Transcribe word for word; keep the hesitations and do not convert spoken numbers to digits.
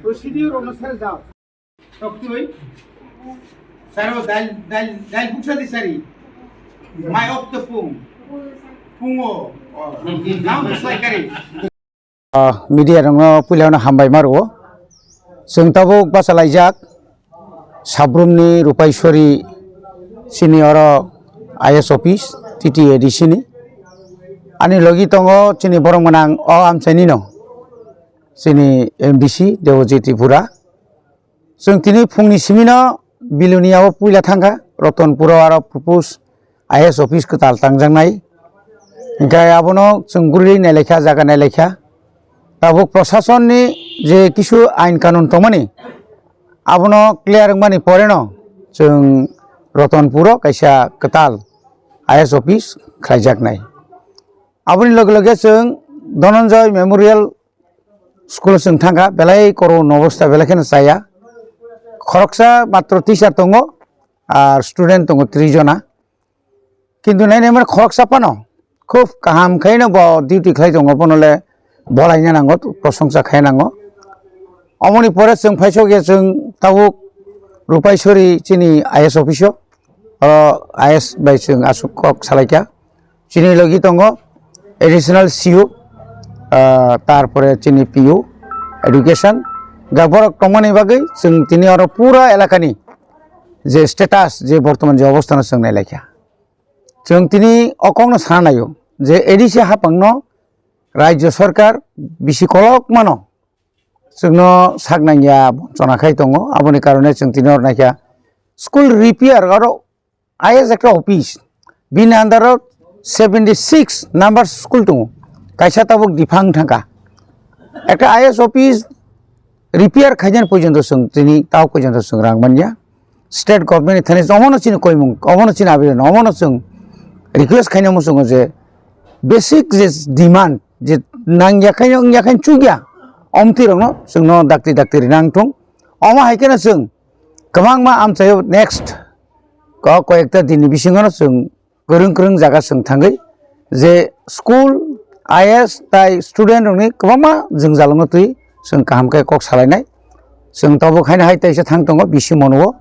Procedure অনুসারে যাও। সবচুই স্যারও ডাইল, ডাইল, ডাইল বুকসাদি স্যারি। মাই অফ দ্য পুং। পুঙো। নাম সাইকারি। Ah, media rokno puila no hambai ma rwo. Chwng tabuk bachalaijak Sabrumni Rupaiswari chini oro I S office T T A D C ni. Ani logi tongo chini borok mwnang o amchaini no. Chini M D C Debojit Tripura. Chwng tini phungni simino Bilonia o puila thangkha, Ratanpuro aro propose I S office kwtal tangjaknai. Hinkhe abono chwng gurui nailaikha, jaga nailaikha. Tabuk proshasonni je kisu ain kanun tongmani, abono clear wngmani poreno chwng Ratanpuro kaisa kwtal I S office khlaijaknai. Aboni loge loge chwng Dhananjay Memorial School o chwng thangkha, belai korokno obostha belai kheno chaya. Khoroksa matro teacher tongo, ar student tongo tris jona. Kintu nainai mani khoroksa phano khub kaham khaino bo duty khlai tongo, bono le bolaina nango, prosongsa khai nango. Omoni pore chwng phaisok ya chwng tabuk Rupaiswari chini I S office o, oro I S bai chwng aswk kok salaikha. Chini logi tongo additional C U, ah, tarpore chini P U, education. Ga borok tongmani bagwi chwng tini oro pura elakani je status, je bortoman je obostha no chwng nailaikha. Chwng tini o kokno sana naio je A D C haphangno Rajya Sarkar bisi kolokmano chwngno sak nangya bonchona khai tongo, aboni karone chwng tini oro naikha school repair oro I S ekta office, bini under o seventy six number school tongo, kaisa tabuk diphang thangkha. Ekta I S office repair khainani porjonto chwng tini tao porjonto chwng rang manya. State government ni thani omono chini koimung, omono chini abedan, omono chwng request khaina muchungo je basic je demand je nangya khaino wngya khaino chukya, omtwi rokno chwngno dakti dakti rina wngthung. Omo hai kheno chwng kwbangma amchaio next ko-, koyekta dinni bisingono chwng kwrwng kwrwng jaga chwng thangwi je school, I S tai student rokni kwbangma jwngjalno twi chwng kaham khe kok salainai. Chwng tabuk haino hai taisa thang tongo bisi mono o.